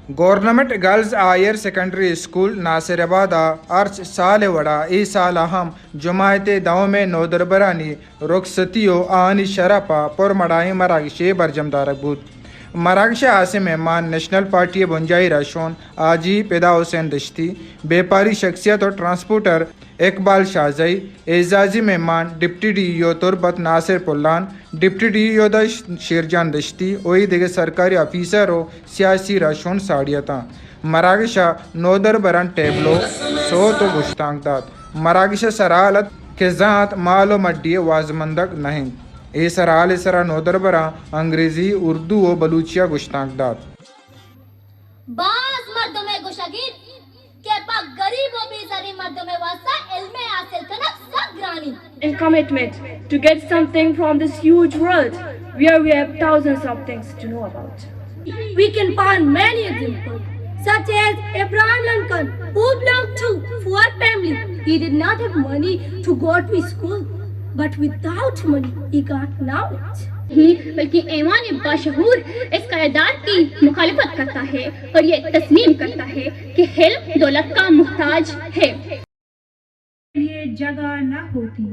Government girls higher secondary school Nasirabad ءَ ہرچ سال ءِ وڑا اے سال ءَ ہم جماعت دوم ءِ نودربرانی رخصتی و آہانی شرپ ءَ پر مڑاہیں مراگشے برجم دارگ بوت۔ مراگش ءِ ہاسیں مہمان نیشنل پارٹی ءِ بنجاہی رہشون حاجی پدا حسین دشتی، بیپاری شخصیت و ٹرانسپورٹر اقبال شاہزئی، اعزازی مہمان ڈپٹی ڈی ای او تربت ناصر پلان، ڈپٹی ڈی ای او دشت شیرجان دشتی و اے دگہ سرکاری آفیسر و سیاسی رہشون ساڑی اتاں۔ مراگش ءَ نودربراں ٹیبلو، سوت و گشتانک دات۔ مراگش ءِ سرحال ات کہ زانت مال و مڈی ءِ وازمندگ نہ انت۔ اے سرحال ءِ سرا نودربراں انگریزی، اردو و بلوچی ءَ گشتانک دات۔ باز مردمے گوشگ انت کہ پہ گریب و بے زریں مردمے واسطہ علم حاصل کنگ سک گران انت۔ And commitment to get something from this huge world where we have thousands of things to know about. We can find many examples, such as Abraham Lincoln, who belonged to poor family. He did not have money to go to school, but without money, he got knowledge. نہیں، بلکہ ایوان باشعور اس کردار کی مخالفت کرتا ہے اور یہ تسلیم کرتا ہے کہ علم دولت کا محتاج ہے۔ یہ جگہ نہ ہوتی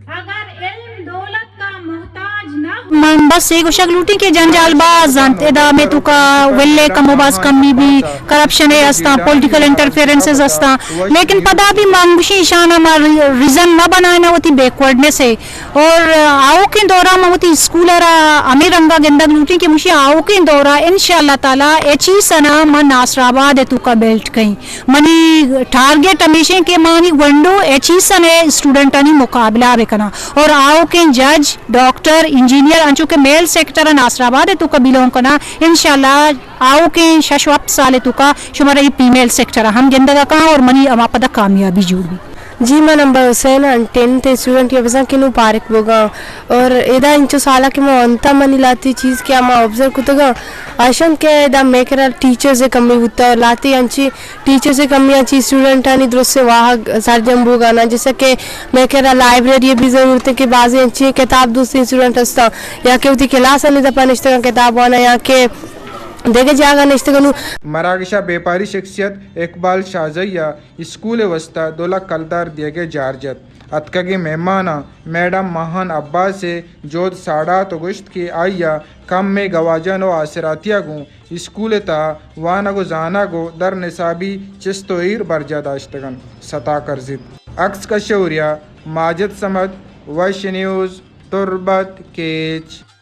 اگر علم دولت کا محتاج نہ ہوتا۔ من بس اے گوشگ لوٹیں کہ جنجال باز انت، ادا مئے توکا ولے کم و باز کمی بی، کرپشن ءِ استاں، پولیٹیکل انٹرفیئرنسز استاں، لیکن پدا بھی من گوشیں ایشانا ما ری-، ریزن مہ بنائیناں وتی بیکورڈنس ءِ۔ اور آؤکیں دورا من وتی اسکول ءَ را ہمے رنگا گندگ لوٹیں کہ مشی آؤکیں دورا انشاءاللہ تعالی اے چیز انا من ناصر آباد ءِ توکا بیلٹ کئیں۔ منی ٹارگٹ ہمیشیں کہ مانی گونڈو اے چیز انا اسٹوڈنٹانی مقابلہ بکناں اور آؤکیں جج، ڈاکٹر، انجینئر، انچو کہ میل سیکٹر ناصر آباد ءِ توکا بلونگ کناں، انشاءاللہ آؤکیں شش و ہپت سال ءِ توکا شمارا اے فیمیل سیکٹر ہم گندگا کاں اور منی ہما پدا کامیابی جوڑ بی۔ جی، من امبر حسین آں، ٹینتھ اسٹوڈنٹ یا بزاں کہ نوں پارک بوگاں۔ اور ادا انچو سالا کہ من ونتا منی لاتی چیز کہ ما آبزرو کتگاں، آشان کہ ادا مئے کرا ٹیچرز کمی بوتا، لاتی انچی ٹیچرز کمی انچی اسٹوڈنٹانی درست واہگ سرجم بوگا نا، جیسا کہ مئے کرا لائبریری بھی ضرورت ہے کہ بعضی انچی کتاب دوستیں اسٹوڈنٹ ہستاں یا کہ وتی کلاسانی دپا نشتگاں کتاب وانا یا کہ دگہ جاگہ نشتگاں۔ مراگشا بیپاری شخصیت اقبال شاہزئی ءَ اسکول ءِ واستا دو لکھ کلدار دیگ ءِ جار جت۔ اتکگیں مہماناں میڈم ماہان عباس ءِ جہد ساڑات و گوشت کہ آئی ءَ کمیں گواجن و آسراتی ءَ گوں اسکول ءِ تہا وانگ و زانگ و در نصابی چست و ایر برجاہ داشتگ انت، ستا کرزیت۔ عکس کش و اوریا ماجد صمد، وش نیوز، تربت، کیچ۔